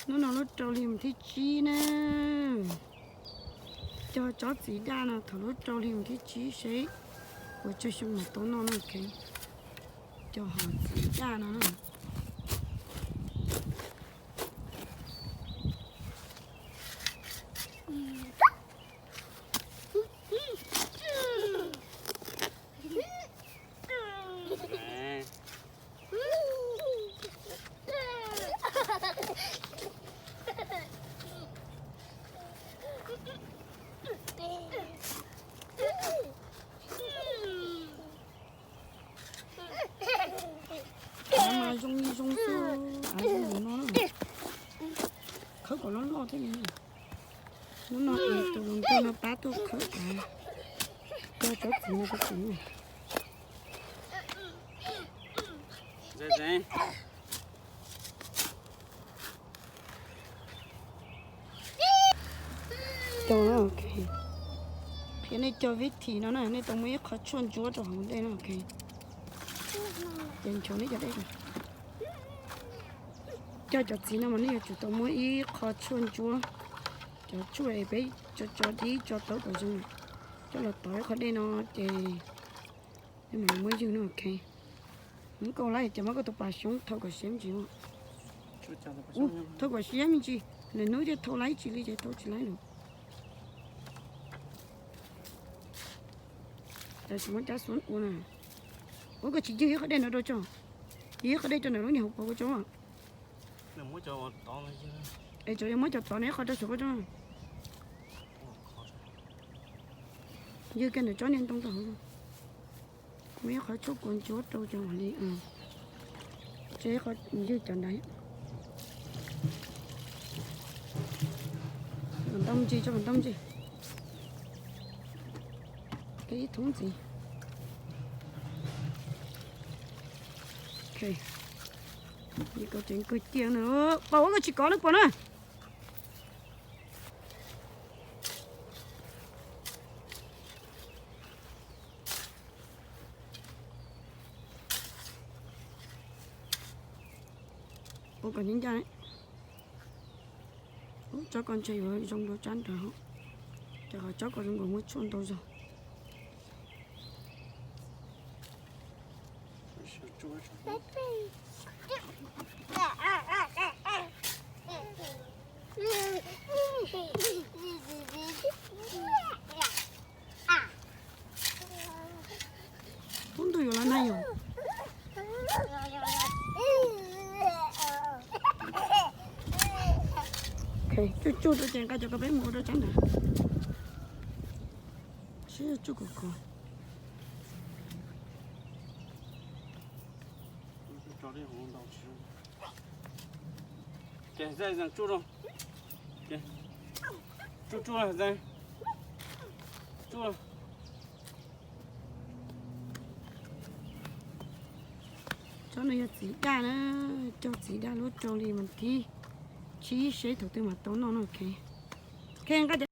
Hnub no lub rau hli mus thib tsib na. Cog tsob txiv daj no thaum lub rau hli mus thib tsib seb puas tsawg xyoo mam tau noj no. Cog hom txiv daj no na. Av mas zoo li zoo xwb, av zoo li no. Khawb kom loj loj thiab li. Hnub no es tus hluas nraug no pab tuaj khawb av, cog tsob txiv no rau kuv. Qhia nej cog vib thim no na, nej tau muab ib qho tshuaj ntsuab rau hauv ntej no. Ces nchuav nej cov dej. Cog cov txiv no mas nej yuav tsum tau muab ib qho tshuaj ntsuab, cov tshuaj es peb tso tso dib tso taub kom zoo, coj los tov ib qho dej no ces nej mam muab ywg no. Ok, muab koj lab ces muab koj tus pas xyoob thau kom siab me ntsis. Thau kom siab me ntsis, lwm hnub thiaj thau lab tsis li ces thau tsis lab lawm. Tam sim muab cab xub ua na. Ua koj tsis ywg ib qho dej no rau tso, ywg ib qho dej tso ntawm lub niag hauv paus koj tso. Es tsuas yog muab cov tod no ib qho rau saum koj tso. Ywg kiag ntawm tsob niag ntoo tod. Muab ib qho tshuaj kua ntsuab rau cov li, tshuaj ywg cov ntawd. Kom ntau ntsis, tso kom ntau ntsis. Ib thoob ntxiv. Li ko tseem kawg kiag na. Pom ua koj tsis kov lawm pom na. Ua kom ncaj ncaj. Tsob ko ntshe yuav zoo dua tsab nrad, rau qhov tsob ko zoo nkaus muaj tshuaj ntau zog. Kub ntug yuav los nag yom. Tsuj tsuj rau ces nqa cov ko peb mus ua rau tsab nrad. Seb tsuj kom kov. Tsuj tsuj, tsuj tsuj, tsuj. Tsob no yog txiv daj na, cog txiv daj lub rau hli mas thib tsib seb thaum twg mam tau noj no. Ok, nqa cov